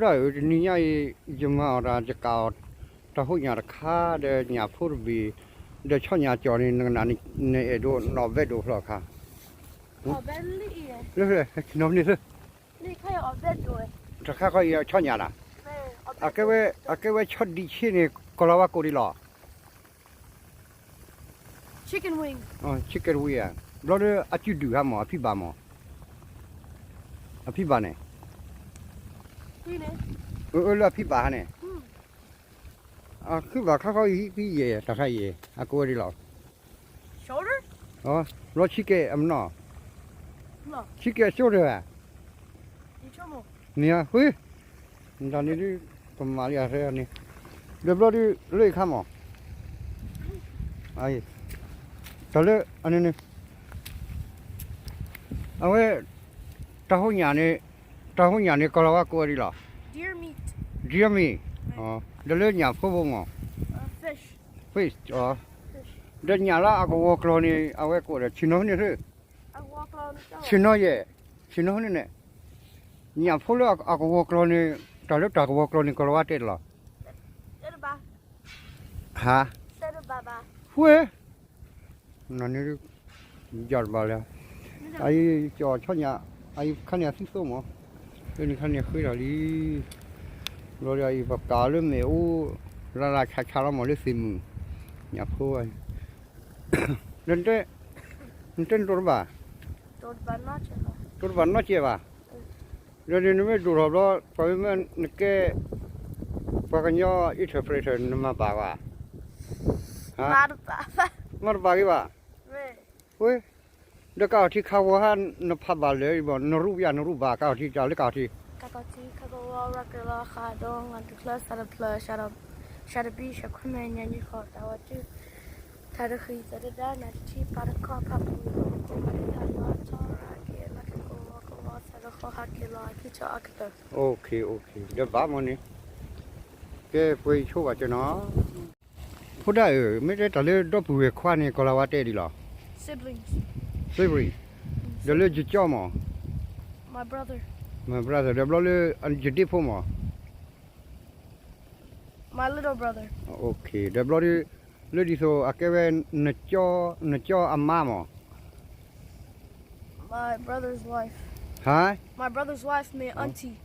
ဒၣ်ဧၢ, တနံၤညါအံၤ ယမၤအီၣ်တၢ် ယကးအီၣ် တၢ်ဟိညၣ်တခါ ဒီးညၣ်ဖိတဘ့ၣ် ဒီးဆီညၣ်ကၠီၣ်န့ၣ် နကနၣ် နအဲၣ်ဒိး နအီၣ်ဘဲဒိၣ်ဖျၢၣ်ခါ. လၢ လၢ နီၤန့ၣ်သၢ တခါခီအံၤဆီညၣ်လၢ်, အကဲဝဲ အကဲဝဲဆီဒံးဆ့န့ၣ် ကီၤလၤဝါကိးဒံးလီၤ. Chicken wing ဧါ, ဘျီဒီးအစုဒုၣ်ဟါမး အဖံဘၣ်မး, အဖံဘၣ်န့ၣ်, အၢ လၢအဖံဘၣ်ဟါန့ၣ်, အဖံဘၣ်ခါခီအံၤ ဖံယဲၢ် တၢ်ခါယဲၢ် အကိးဝဲဒ်လီၤ. ဘျီ chicken အမနီၤ, chicken အ shoulder ဧါ, မ့ၢ်ဧါ, ဝ့ၢ်, တၢ်န့ၣ်ဒုး ပမၤလံအသၢန့ၣ်, ဒီးဘျီဒုး လၢအံၤခါမး တၢ်လၢအန့ၣ်န့ၣ်, အဝဲ တၢ်ဟိညၣ်န့ၣ်, တၢ်ဟိညၣ်န့ၣ် ကီၤလၤဝါကိးဝဲဒ်လီၤ. Deer meat, ဒီးလၢညၣ်ဖိဖိမး, fish, ဒီးညၣ်လၢအကဝီၤကျီၤန့ၣ် အဝဲကိးဒီး ဆ့ၣ်နီၤန့ၣ်သၢ, ဆ့ၣ်နီၤယဲၢ်, ဆ့ၣ်နီၤန့ၣ်န့ၣ်, ညၣ်ဖိလၢအကဝီၤကျီၤန့ၣ်, တၢ်လၢတၢ်ကဝီၤကျီၤန့ၣ် ကီၤလၤဝါတဲတလီၤ. ဟါ, ဝ့ၢ်, နန့ၣ် ယတဘၣ်လဲၣ်, အအံၤကီၤဆီညၣ်, အအံၤခါန့ၣ်အသံသိမး, လၢန့ၣ်ခါန့ၣ်ဃ့ထီၣ်လံ, ဘျီဒီးအံၤပကးလၢမ့ၣ်အူ, လၢလၢဆးဆးလီၤမးလၢသ့ၣ်မုၢ်, ညၣ်ဖိ, နတဲနတိၢ်တဘၣ်, တိၢ်တဘၣ်နီတစဲးဘၣ်, ဒီးနမ့ၢ်ဒိၣ်ထီၣ်ဘျီ ပှၤမ့ၢ်မၢနကဲ ပှၤကညီ interpreter နမၤဘၣ်ဘၣ်, မၤတဘၣ်ဂ့ၤဘၣ်, ဝ့ၢ်, ဒီးကးအီၤထံခးဝီၤဟါ နဖးဘၣ်လၢာ်ဘၣ် နရူၢ်ပယၢ်နရူၢ်ဘၣ် ကးအီၤထံတၢ်လၢကးအီၤထံ ကးကီၤထံခးကဝီၤ ရၤကလီၤ ဃးဒီး ငါတချၢ စးတဖျၢၣ် စးတဘံၣ် စးခွံမဲာ် ညါနံၣ်ဃီ တၢ်ဝဲတု တၢ်တဃံး သၢတဒါ နၢ်တထံ ပာ်တခီ ဖးပူၤ ကမၤကမၤ လၢထီၣ်ရၤက့ၤ လၢကကဝီၤကဝီၤ သၢတဃီ ဟးက့ၤလီၤ အခံထီၣ်အကတၢၢ် ဒီးဘၣ်မ့ၢ်န့ၣ် ကဲပှ့ၤဆိဘၣ်ကနီၤ ဖိဒၣ်ဧၢ, မ့ၢ်တဲတၢ်လၢဒီပုၢ်ဝဲၢ်ခွါန့ၣ် ကီၤလၤဝါတဲဒ်လီၤ. Siblings. ဒီးလၢယကၠီမး, my brother, ဒီးဘျီလၢယဒ့ဖိမး, my little brother, ဒီးဘျီဒီး လၢဒ်သိးအကဲဝဲ နကၠီအမါမး my brother's wife, my brother's wife မ့ၢ် auntie,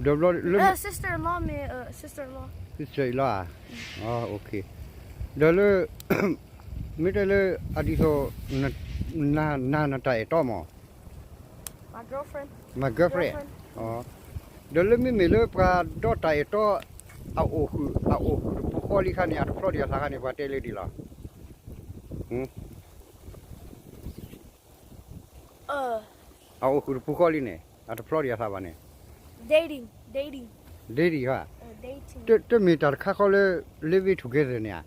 ဒီးဘျီလၢ sister-in-law မ့ၢ် sister-in-law, sister-in-law ဧါ, ဒီးလၢ မ့ၢ်တဲလၢ အဒ်သိး န နတၢ်အဲၣ်တီမး, my girlfriend, my girlfriend, ဒီးလၢမ့မ့ၢ်လၢပှၤဒီးတၢ်အဲၣ်တီ အအိၣ်ဃုာ် အအိၣ်ဃုာ်တပူၤဃီလံခါန့ၣ် အတဖျီဒံးအသးခါန့ၣ် ပှၤတဲလၢဒ်လီၤ. အအိၣ်ဃုာ်တပူၤဃီလံန့ၣ် အတဖျီဒံးအသးဘၣ်န့ၣ်, dating, dating, dating ဧါ, တမ့ၢ်တၢ်တခါဃီလၢ living together န့ၣ်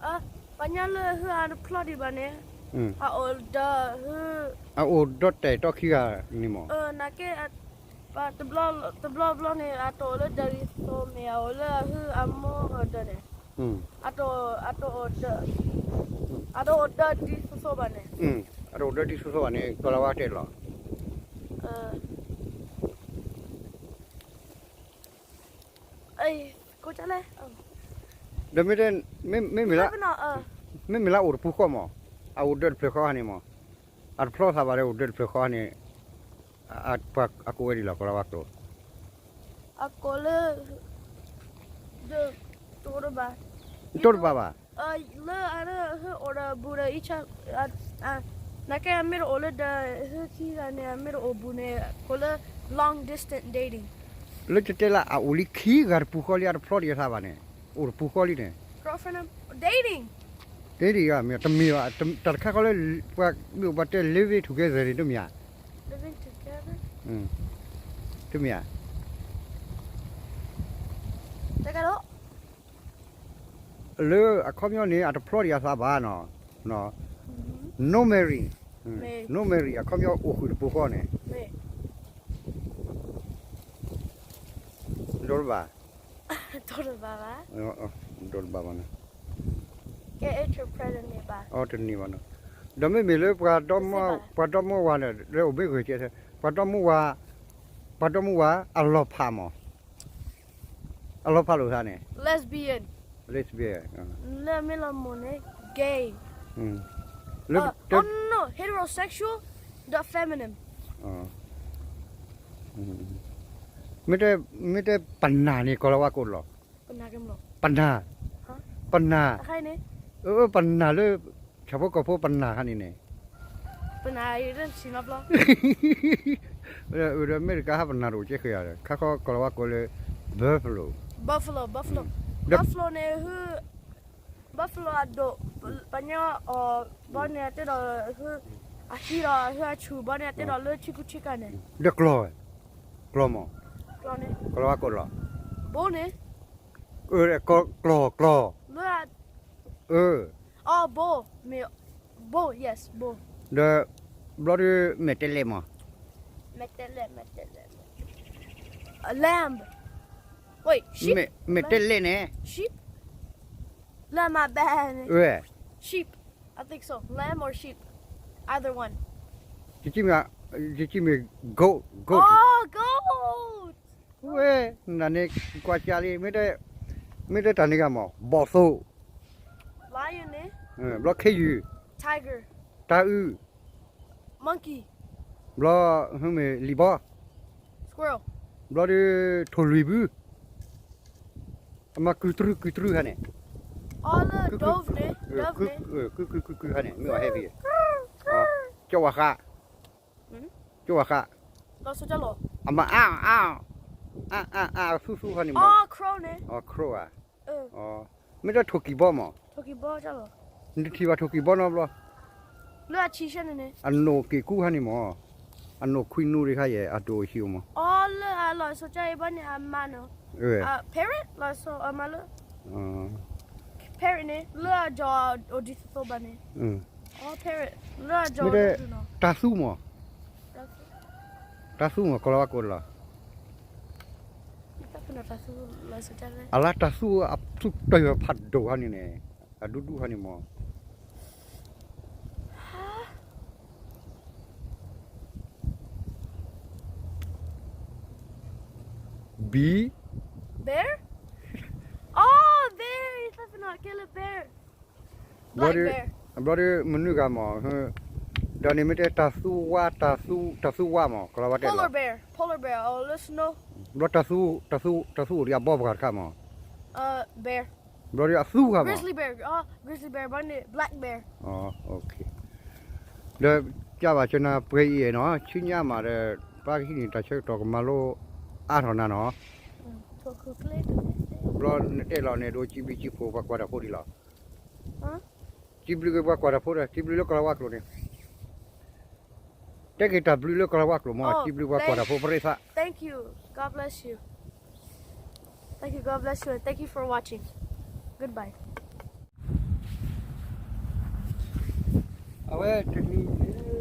ဧါ, ပှၤညါလၢဟုအတဖျီဒံးဘၣ်န့ၣ်, အအိၣ်ဒီးဟု အအိၣ်ဒီးတၢ်အဲၣ်တီခံဂၤန့ၣ်မး, နာ်က့ တဘျီဘျီန့ၣ် အတအိၣ်လၢဒၢးဒ်သိးမ့ၢ် အအိၣ်လၢအဟုအမိၢ်အဒၢးန့ၣ်, အတအိၣ် အတအိၣ်ဒၢးဒ်သိးသိးဘၣ်န့ၣ်, အတအိၣ်ဒၢးဒ်သိးသိးဘၣ်န့ၣ် ကီၤလၤဝါတဲလီၤ. ဒီးမ့ၢ်တဲ မ့မ့ၢ်လၢ မ့မ့ၢ်လၢအအိၣ်တပူၤဃီမး, အအိၣ်ဒၢးတဖျၢၣ်ဃီန့ၣ်မး, အတဖျီသးဘၣ်ဒီးအိၣ်ဒၢးတဖျၢၣ်ဃီန့ၣ်, ပှၤအကိးဝဲဒ်လီၤကီၤလၤဝါကျိာ်, အကိးလၢ တိတဘၣ်, တိတဘၣ်ဘၣ်, လၢအဟုအိၣ်ဒီးဘူးဒီး နာ်က့အမ့ၢ်တအိၣ်လၢဒီးဟုခံဂၤန့ၣ် အမ့ၢ်တအိၣ်ဘူးန့ၣ် ကိးလၢ long distance dating. လၢတတဲလၢအအိၣ်လံခံဂၤတပူၤဃီလံ အတဖျီဒံးအသးဘၣ်န့ၣ်, အိၣ်တပူၤဃီလံန့ၣ်, dating, dating မ့ၢ်တမ့ၢ်ဘၣ်, တၢ်တခါဃီလၢ ပှၤမ့ၢ်အိၣ်ပှၤတဲ living together န့ၣ် တမ့ၢ်ဧါ, living together တမ့ၢ်ဧါ လၢအခီပညီန့ၣ် အတဖျီဒံးအသးဘၣ်နီၤ, no marry, no marry အခီပညီအိၣ်ဃုာ်တပူၤဃီန့ၣ်, ဒိတဘၣ်, ဒိတဘၣ်ဘၣ်နီၤ, တန့ၢ်ဘၣ်နီၤ, ဒီးမ့မ့ၢ်လၢ ပှၤဒီမါဝၤန့ၣ် လၢအိၣ်မ့ၢ်ဂ့ၤကဲ ပှၤဒီမါဝၤ ပှၤဒီမါဝၤအလီၤဖးမး, အလီၤဖးလိာ်သးန့ၣ်, lesbian, lesbian, လၢမ့ၢ်လီၤမိၢ်န့ၣ် gay, လၢ oh no, heterosexual, the feminine. မ့ၢ်တဲ မ့ၢ်တဲပနၢ်န့ၣ် ကီၤလၤဝါကိးလီၤ, ပနၢ်, ပနၢ်, ပနၢ်လၢ ဆၣ်ဖိကီၢ်ဖိပနၢ်ခါန့ၣ်န့ၣ်, ပနၢ်, မ့ၢ်တကးဟဲပနၢ်တအိၣ်ကဲဃဲၤဧါ, ခါခီကီၤလၤဝါကိးလၢ buffalo, buffalo, buffalo, buffalo န့ၣ် buffalo အဒိၣ်, ပှၤညီအီၤ ဘီန့ၣ်အတဲဒီး အဟံးဒီးအဟၢအဆူၣ် ဘီန့ၣ်အတဲဒီးလၢထံကူထံကၤန့ၣ်, ဒီးကျီၢ်, ကျီၢ်မး, ကျီၢ်န့ၣ် ကီၤလၤဝါကိးလီၤ, ဘိန့ၣ်, ကျီၢ်, ကျီၢ်, လၢ အၢ, အီ ဘိ, မ့ၢ် ဘိ, yes, ဘိ, ဒီး ဘျီဒုး မဲာ်တဲးလဲးမး, မဲာ်တဲးလဲး, မဲာ်တဲးလဲး, lamb, wait, sheep, မဲာ်တဲးလဲးန့ၣ် sheep, လၢမၤဘဲန့ၣ် sheep, I think so, lamb or sheep, either one, ယကမ့ၢ် goat, goat, oh, goat, ဝဲ နန့ၣ် ကွၢ်ကၢလံ, မ့ၢ်တဲတၢ်န့ၣ်ဂ့ၤမး ဘီၣ်သိၣ်, lionန့ၣ်, ဘျီခ့ယုၢ်, tiger, တၤအုး, monkey, ဘျီ မ့ၢ်လံာ်ဘီ, squirrel, ဘျီဒုး ထိၣ်လွံၢ်ဘု, အမၤကုၢ်တြူကုၢ်တြူခါန့ၣ်, အီလၢ dove န့ၣ်, dove န့ၣ်, ကုၢ်ကုၢ်ကုၢ်ကုၢ်ခါန့ၣ် မ့ၢ်အီၤ heavy, ကၠီဝၤဃး, ကၠီဝၤဃး, အမၤအါအါအါအါအါသူသူခါန့ၣ်မး, crow န့ၣ်, crow ဧါ, မ့ၢ်တထိၣ်ကံၢ်ဘီမး, နတထံၣ်ဘၣ်ထိၣ်ကံၢ်ဘီနီတဘျီ, လၢအဆံၣ်န့ၣ်န့ၣ်, အနိၣ်က့ၤကူခါန့ၣ်မး, အနိၣ်ခွံနူရံခါယဲၢ် အဒိၣ်အဆံၣ်မး, အီလၢအလီၢ်စိၤကါအံၤဘီန့ၣ် အမၤနီၤ, parrot လီၤစိၤအမၤလၢ parrot န့ၣ် လၢအကၠီၤအိၣ်ဒံးသိးသိးဘၣ်န့ၣ်, အီ parrot လၢအကၠီၤအိၣ်ဒံးနီၤ, တၤသူမး, တၤသူမး ကီၤလၤဝါကိးလီၤ, အလါတၤသူ အသူတၢ်ယွၤဖးဒိၣ်ခါန့ၣ်န့ၣ်, အဒူဒူခါန့ၣ်မး ဘံ bear, oh bear, ယသးပ့ၤနီၣ်ကဲလၢ bear, black bear, ဘျီဒုး မနုၤဂၤမး, ဒီးန့ၣ်မ့ၢ်တဲတၤသူဝါ, တၤသူဝါမး ကီၤလၤဝါတဲလီၤ, polar bear, polar bear အိၣ်လၢ snow, ဘျီတၤသူ တၤသူအိၣ်ဒံးအဘီပှၤတခါမး, bear, ဘျီဒုးအသူဂၤမး, grizzly bear, grizzly bear ဘျီန့ၣ် black bear, ဒီး ကၢ်ဘၣ်ဆၢနၤပှဲၤအံၤနီၤ ဆူညါမးဒီး ပၢ်ကဟံးန့ၢ်တၢ်ဆၢကတီၢ်ကမၤလိအါထီၣ်နၤနီၤ, ဘျီနတဲလီၤန့ၣ် ဒိးစံးဘျုးစံးဖှိၣ်ပှၤကွၢ်တၢ်ဖိဒံးလီၤ, စံးဘျုးက့ၤပှၤကွၢ်တၢ်ဖိဒီး စံးဘျုးလၢကီၤလၤဝါကျိာ်န့ၣ် တဲက့ၤတၢ်ဘျုးလၢကီၤလၤဝါကျိာ်မး စံးဘျုးပှၤကွၢ်တၢ်ဖိပရိသတ်, thank you, God bless you, thank you, God bless you and thank you for watching, goodbye. အဝဲတနံၤန့ၣ်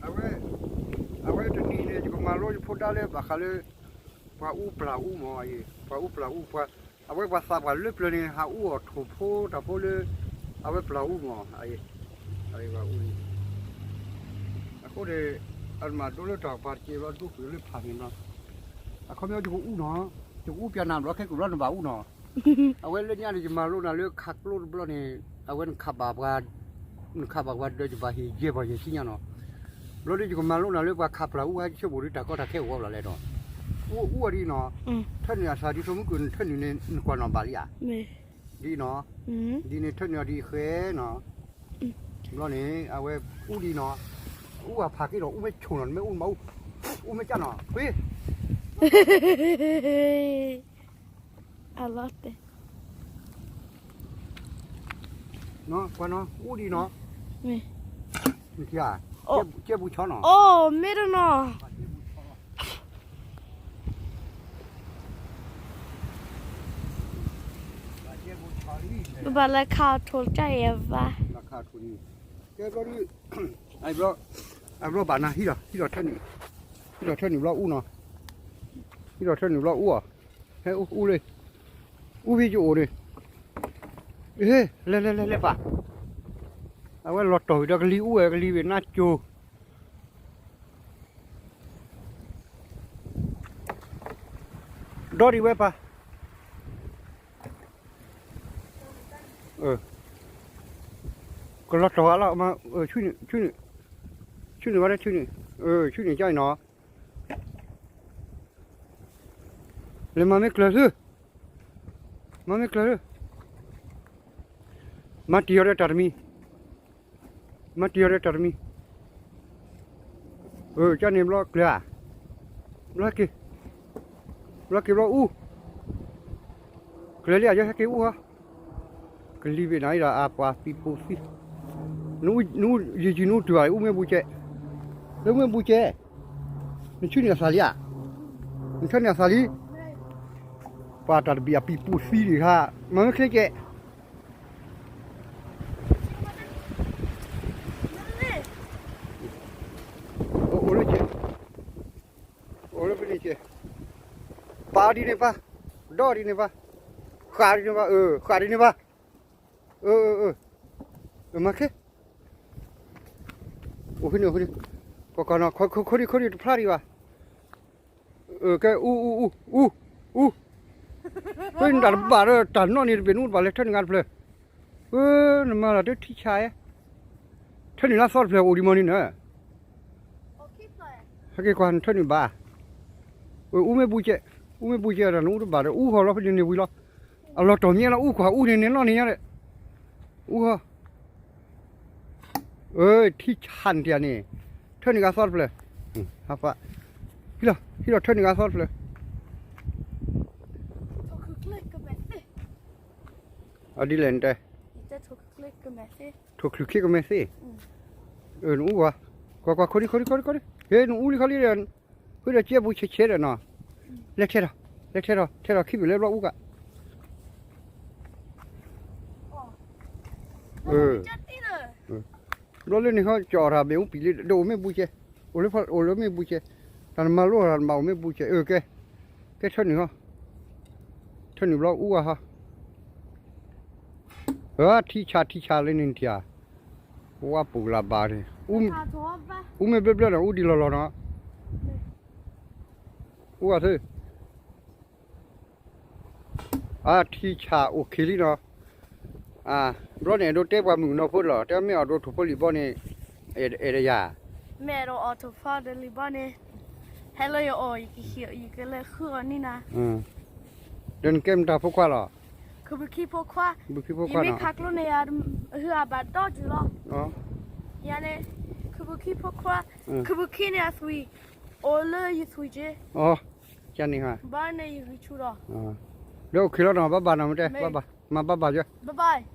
အဝဲ အဝဲတနံၤန့ၣ် ယကမၤလိယဖိဒါလၢဘၣ်ဃးလၢ ပှၤအူပျၢ်အူမး, ပှၤအူပျၢ်အူ, ပှၤ အဝဲပှၤသးပှၢ်လၢပျၢၤန့ၣ် ဟးအူအီၣ်ထိၣ်ဖိတၢ်ဖိလၢ အဝဲပျၢ်အူမး, အဝဲပှၤအူန့ၣ်, အဃိန့ၣ် အမၤဒိလၢတၢ်ကပၤတက့ၢ်ဘျီ ဒိကွံာ်လၢဖးန့ၣ်ဘျီ, အခီပညီယကအူနီၤ, ယကအူပျၢ်နၤဘျီ ခဲကိာ်ဘျီနဘၣ်အူနီၤ, အဝဲလၢညါန့ၣ် ယမၤလိနၤလၢခးကျိတဘျီန့ၣ် အဝဲနခးဘၣ်ပှၤ နခးဘၣ်ပှၤဒၢးယဘၣ်ဟ့ၣ်ယဲၢ်ပှၤယဲၢ်ဆံညါနီၤ, ဘျီဒုးယကမၤလိနၤလၢပှၤခးပျၢ်အူဟဲဆၢဘိၣ်ဒုးတၢ်ကီတၢ်ခဲအိၣ်ဝဲဘျီလဲၣ်ဒီး, အူအူအီၤဒ်နီၤ, ထၢနုာ်အသးဒ်သိးမုၢ်ကၢၢ်နထၢနုာ်န့ၣ် နကွၢ်နီၣ်ဘၣ်လံဧါ, ဒ်နီၤ, ဒ်န့ၣ်ထၢနုာ်အီၤဒ်ဃဲနီၤ, ဘျီန့ၣ် အဝဲအူဒ်နီၤ, အူအဖးက့ဒီး အူမ့ၢ်ဆိၣ်နီၤ နမ့ၢ်အူနမၤအူ, အူမ့ၢ်ကၢ်နီၤ ကွ့ အလီၤတဲာ်, ကွၢ်နီၤ အူဒံးနီၤ, နထံၣ်ဧါ, ကဲဘူးဆီနီၤ, အိၣ်မ့ၢ်တနီၤ, ဘၣ်လၢခါအီၤထိၣ်တၢ်အံၤအဘၣ်, ကဲဘျီဒုး, အဘျီဘၣ်နၤ ဟံးထီၣ်ထၢနုာ်, ဟံးထီၣ်ထၢနုာ်ဘျီအူနီၤ, ဟံးထီၣ်ထၢနုာ်ဘျီအူအီၤ, ဟဲအူအူလံ, အူဖံယအိၣ်န့ၣ်, ဟဲ လဲၤလဲၤလဲၤလဲၤပၢ်, အဝဲလီၤတီၢ်ဝံၤဒီးကလံၤအူဝဲ ကလံၤဝံၤနါကၠိ ဒီဒံးဝဲပၢ်, ကလီၤတီၢ်အလီၤ, ဆူန့ၣ်, ဆူန့ၣ်ဝဲဒၣ်ဆူန့ၣ်, ဆူန့ၣ်ကၠီနီၤ, လဲၤမၤမ့ၢ်ကျၢၤသု, မၤမ့ၢ်ကျၢၤသု, မၤတံၢ်အီၤဒီးတၢ်တမံၤ မၤတံၢ်အီၤဒီးတၢ်တမံၤ, ကၠီန့ၣ်ဘျီကျၢၤဧါ, ဘျီက့ၤ, ဘျီက့ၤဘျီအူ, ကျၢၤလံဧါ ယဟဲက့ၤအူဟီ, ကလံၤဘ့ၣ်နၤအံၤဒီးအပှၤပံၤပူၤသံ, နအူယံာ်ယံာ်နအူတုၤဘၣ် အူမ့ၢ်ဘူးကဲ, လၢမ့ၢ်ဘူးကဲ, နဆူန့ၣ်အသးလံဧါ, နဆူန့ၣ်အသးလံ, ပှၤတၢ်တဘံၣ်အပံၤပူၤသံဒံးခါ, မၤမ့ၢ်ချ့ကဲ အိၣ်လၢကဲ, အိၣ်လၢဖဲန့ၣ်ကဲ, ပာ်ဒ်န့ၣ်ပၢ်, ဒီဒ်န့ၣ်ပၢ်, ဃာ်ဒ်န့ၣ်ပၢ်, ဃာ်ဒ်န့ၣ်ပၢ်, မၤခဲ, အိၣ်ဖဲန့ၣ်, အိၣ်ဖဲန့ၣ်, ကီကီနီၤ, ခိဒံးခိဒံးတဖျါဒံးဘၣ် ကဲ အူ အူ အူ အူ, ဖဲနတၢ်တဘၣ်ဒီးတၢ်နီၣ်န့ၣ်တဘ့ၣ် နအူတဘၣ်လဲၤထၢနုာ်ဂၤတဖျၢၣ်, နမၤလီၤတထံဆးဧါ, ထၢနုာ်လၢသီတဖျၢၣ်အိၣ်ဒံးမီၤန့ၣ်နၢ်, ဟဲက့ၤကွၢ်နထၢနုာ်ဘၣ်, အူမ့ၢ်ဘူးကဲ, အူမ့ၢ်ဘူးကဲဒီးနအူတဘၣ်ဒီး အူဃီလီၤဖဲန့ၣ်န့ၣ်ဝံၤလီၤ, အလီၤတီၢ်မ့ၢ်လီၤ အူကွၢ်အူန့ၣ်န့ၣ်နီၣ်န့ၣ်ညါဒီး, အူဃီ ထံဆးနတံၢ်န့ၣ်, ထၢနုာ်ဂၤသီတဖျၢၣ်, ဟံးလီၤ ဟံးလီၤထၢနုာ်ဂၤသီတဖျၢၣ်, အဒ်လဲၣ်နတဲ, ထိၣ်ချုးချ့ကမဲာ်သ့ၣ်, နအူကွၢ်, ကွၢ်ကွၢ် ခိဒံးခိဒံးခိဒံးခိဒံး, ဟ့ၣ်နအူလံခီလံဒီး, ဃုဒီးကဲပူၤဆဲးဆဲးဒီးနီၤ, လဲၤထဲထီၣ်, လဲၤထဲထီၣ် ထဲထီၣ်ခံဘ့ၣ်လၢဘျီအူကး ဘျီလၢန့ၣ်ခီ ကၠီၣ်တၢ်ဘ့ၣ်အူပံာ်လံ ဒီးအိၣ်မ့ၢ်ဘူးကဲ, အိၣ်လၢဖီ အိၣ်လၢမ့ၢ်ဘူးကဲ, တၢ်နမၤလိတၢ်နဘၣ်အိၣ်မ့ၢ်ဘူးကဲ, အၢ ကဲ, ကဲထၢနုာ်ဟီ, ထၢနုာ်ဘျီအူဂၤဟီ, ထံဆးထံဆးလၢန့ၣ်ထံဧါ, ဝါပူၤကလးဘၣ်န့ၣ်, အူမ့ၢ်ဘျၢဘျၢနီၤ အူဒံးလီၤလီၤနီၤ, အူဂၤသၢ အထံဆးအိၣ်ခံလံနီၤ, ဘျီန့ၣ် အဲၣ်ဒိးတဲပှၤမုၣ်ကနီၤဖိလီၤ, တဲမ့ၢ်အီၣ်ဒိးထိၣ်ဖိလံာ်ဘီန့ၣ်, အဲၣ်ဒိးယၤ, မ့ၢ်အဲၣ်ဒိးအီၣ်ထိၣ်ဖိဒီးလံာ်ဘီန့ၣ်, ဟဲလၢယအိၣ် ယကလဲၤဃုအီၤန့ၣ်နၤ, ဒီးနကဲမတၤဖိခွါလီၤ, ခုပူၤခံဖိခွါ, ယမ့ၢ်ခးကျိန့ၢ်ယၤဟးဘၣ်ဒီကၠူၤလီၤ, ယၤန့ၣ်, ခုပူၤခံဖိခွါ, ခုပူၤခံန့ၣ်အသွံၣ်, အိၣ်လၢယသွံၣ်က့, ဘၣ်န့ၣ်ယဂံၢ်ဆူၣ်ဒီး ဒီးအိၣ်ခံလီၤနီၤ, ဘၣ်ဘၣ်နီၤ မ့ၢ်တဲ, ဘၣ်ဘၣ်, မၤဘၣ်ဘၣ်ယဲ, ဘၣ်ဘၣ်